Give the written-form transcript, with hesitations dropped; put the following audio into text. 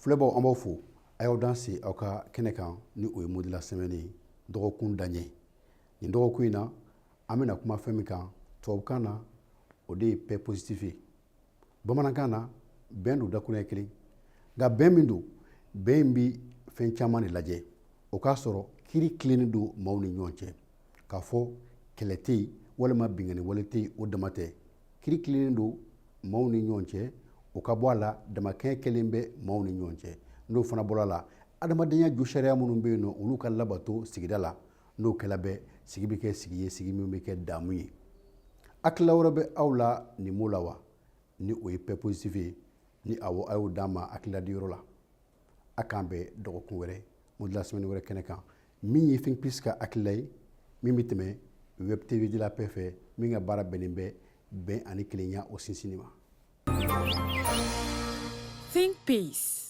Filɛbaw, an b'aw fo. A y'aw danse aw ka kɛnɛ kan ni o ye mot de la semaine ye, dɔgɔkun daɲɛ. Nin dɔgɔkun in na, an bɛna kuma fɛn min kan, tubabukan na, o de ye paix positive ye. Bamanankan na, bɛn don dakuruɲɛ kelen. Nka bɛn min don, bɛn in bɛ fɛn caman de lajɛ. O k'a sɔrɔ kiri tilennen don maaw ni ɲɔgɔn cɛ, k'a fɔ kɛlɛ tɛ yen walima binkanni wale tɛ yen, o dama tɛ. Kiri tilennen don maaw ni ɲɔgɔn cɛ, o ka bɔ a la, damakɛɲɛ kɛlen bɛ maaw ni ɲɔgɔn cɛ. N'o fana bɔra a la, adamadenya josariya minnu bɛ yen nɔ, olu ka labato sigida la. N'o kɛla bɛ, sigi bɛ kɛ sigi ye, sigi min bɛ kɛ damu ye. Hakilila wɛrɛ bɛ aw la nin mot la wa, ni o ye paix positive ye? Ni awɔ, a y'o d'an ma hakililadiyɔrɔ la. A k'an bɛn dɔgɔkun wɛrɛ, mot de la semaine wɛrɛ kɛnɛ kan, min ye Think Peace ka hakilila ye, min bɛ tɛmɛ Web TV de la Paix fɛ, min ka baara bɛnnen bɛ bɛn ani kelenya o sinsinni ma. Think Peace.